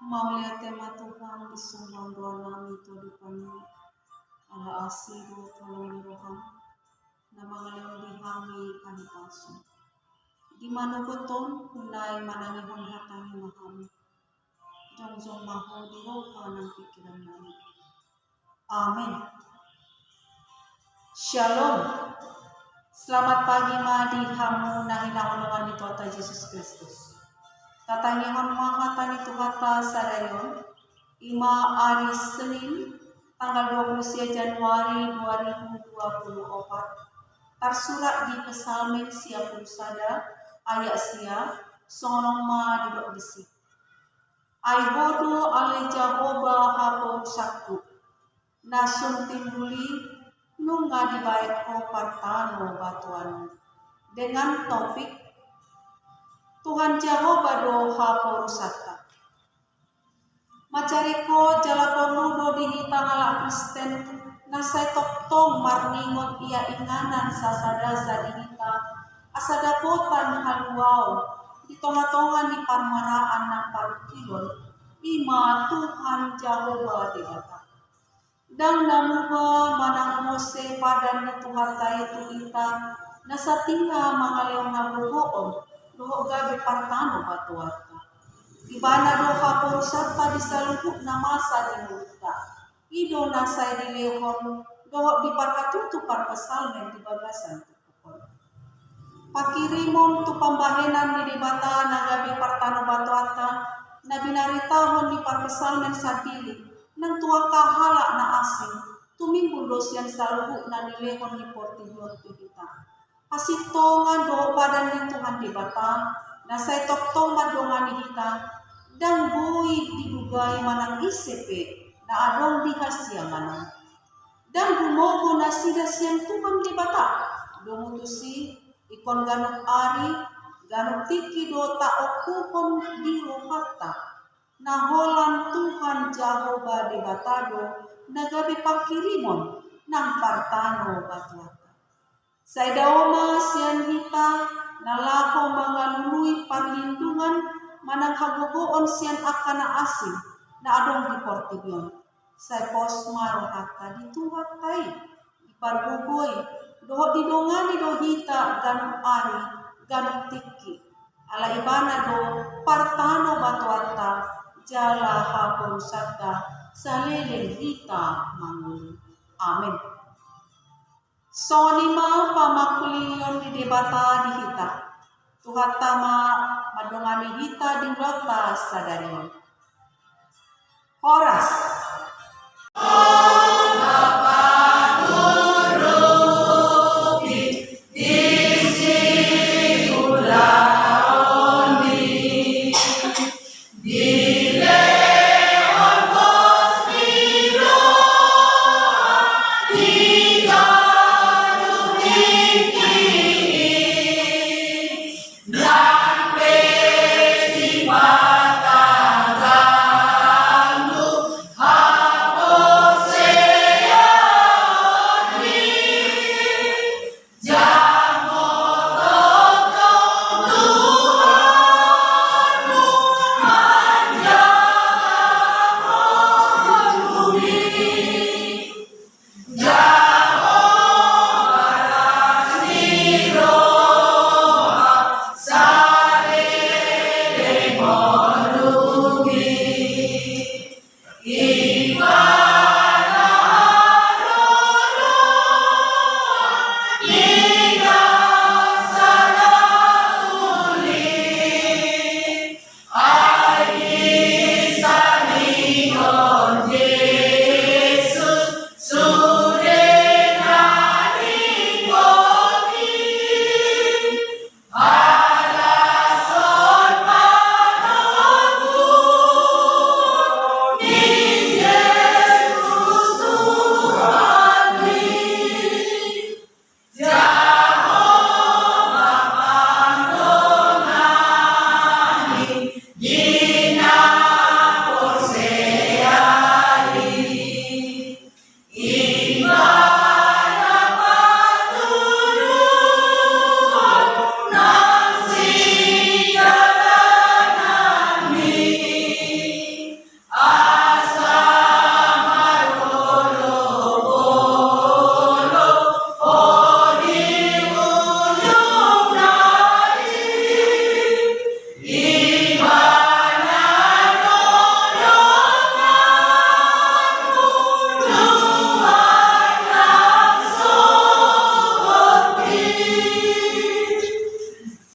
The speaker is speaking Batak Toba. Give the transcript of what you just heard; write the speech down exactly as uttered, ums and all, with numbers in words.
Mauliate ma Tuhan, disomba ma rohanami tu adopanMi. Ala asi dohot holong ni rohaM na mangalehon di hami adopanSi. Di manogot on, hunaeng manangihon hataMi ma hami. Jongjong ma Ho di roha nang pingkirannami. Amen. Shalom. Selamat pagi ma di hamu na hinaholongan ni Tuhanta Jesus Kristus. Tatangihon ma hata ni Tuhanta sadari on, i ma ari Senin, tanggal dua puluh sia Januari dua ribu dua puluh opat, tarsurat di Psalmen sia pulu sada, ayat sia, songon on ma didok disi. Ai Ho do ale Jahowa haporusakku, na sun timbul i nunga dibahen Ho partano batuanMu. Dengan topik, Tuhan Jahowa do haporusanta. Mansai ringkot jala porlu do di hita halak Kristen na sai tongtong marningot ia inganan sasada-sada di hita, asa dapotan haluaon di tonga-tonga ni parmaraan nang parungkilon, i ma Tuhan Jahowa Debata. Ndang na muba manang mose padan ni Tuhanta i tu hita, na satia mangalehon hagogoon dohot gabe partano batuanta. Ibana do haporusanta di saluhutna masa di ngolunta. I do na sai dilehon dohot diparhatutu parpsalmen di bagasan turpuk on. Pangkirimon tu pambahenan ni Debata na gabe partano batuanta, na binaritahon ni parpsalmen sandiri, nang tu angka halak na asing, tumimbul do sian saluhutna nilehon ni portibi on tu hita. Hasintongan dohot padan ni Tuhan Debata, na sai tongtong mandongani hita, ndang boi didugai manang ise pe na adong di hasiangan on. Ndang gumogo nasida sian Tuhan Debata. Domu tusi, ingkon ganup ari, ganup tingki do taokuhon di rohanta, na holan Tuhan Jahowa Debata do na gabe pangkirimon nang partano batuanta. Sai dao ma sian hita na laho mangalului parlindungan manang hagogoon sian angka na asing na adong di portibi on. Sai pos ma rohanta di Tuhanta i, dipargogoi dohot didongani do hita ganup ari, ganup tingki. Ala Ibana do partano batuanta jala haporusanta saleleng hita mangolu. Amen. Songon i ma pamangkulingion ni Debata di hita. Tuhanta ma mandongani hita di ulaonta sadari on. Horas.